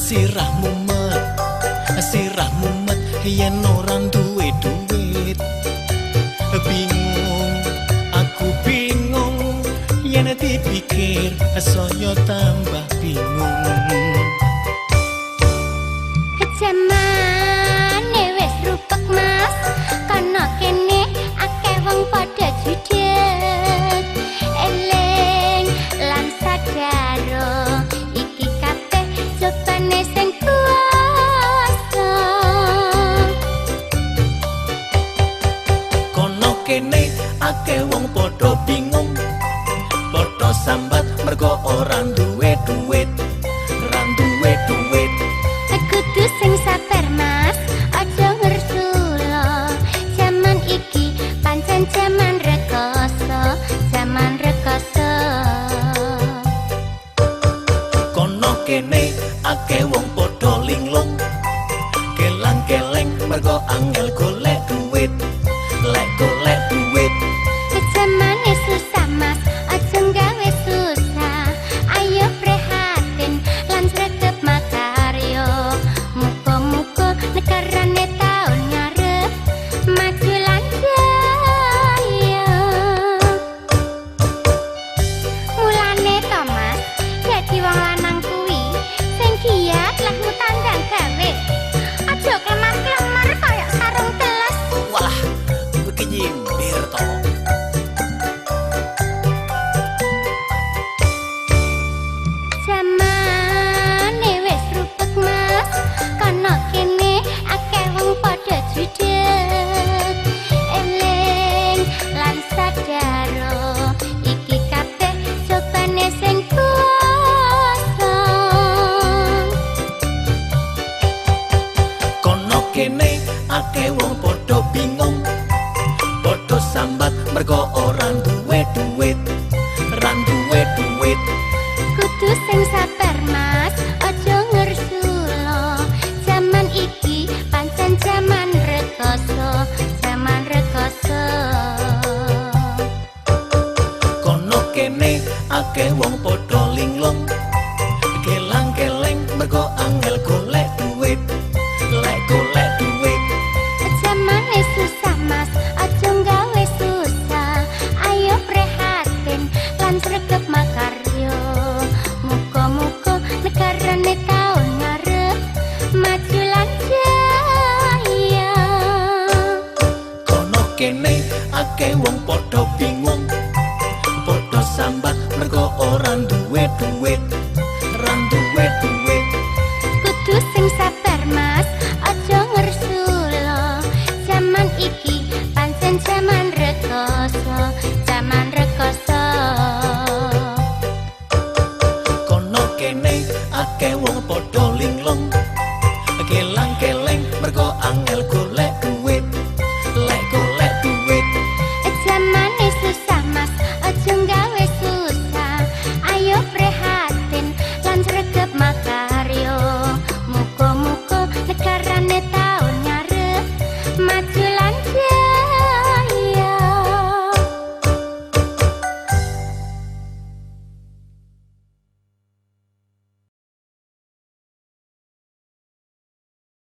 Sirah mumet, sirah mumet yen ora duwe duit. Bingung, aku bingung yen dipikir saya tambah bingung. Jamane wis rupek, Mas, kono kene akeh wong padha judeg. Eling lan sadaro, iki kabeh cobane sing kuasa. Kono kene akeh wong padha bingung, padha sambat mergo ora duwe duit, ora duwe duit. Kudu sing sabar, Mas, aja ngersula. Jaman iki pancen jaman rekoso, jaman rekoso. Kono kene akeh wong padha linglung, kelang-keleng mergo angel golek duit, lek golek duit. Jamane susah, Mas, aja gawe susah. Ayo prihatin lan sregep makaryo. Muga-muga negarane taun ngarep maju lan jaya. Mulane to, Mas, dadi wong lanang kuwi sing giat lehmu tandang gawe. Aja klemar-klemar kaya sarung teles. Walah, kowe ki nyindir to. Jamane wis rupek, Mas, kono kene akeh wong padha judeg. Eling lan sadaro, iki kabeh cobane sing kuasa. Kono kene akeh wong padha bingung, padha sambat mergo ora duwe duit, ora duwe duit. Kudu sing sabar, Mas, aja ngersula. Jaman iki pancen jaman rekoso, jaman rekoso. Kono kene akeh wong padha linglung, kelang-keleng mergo angel golek duit, lek golek duit. Jamane susah, Mas, aja gawe susah. Ayo prihatin lan sregep makaryo. Muga-muga negarane taun ngarep maju lan jaya. Kono kene akeh wong padha bingung, padha sambat mergo ora duwe duit, ora duwe duit. Kudu sing sabar, Mas, aja ngersula. Jaman iki pancen jaman rekoso, jaman rekoso. Kono kene akeh wong padha linglung, kelang-keleng mergo angel golek duit.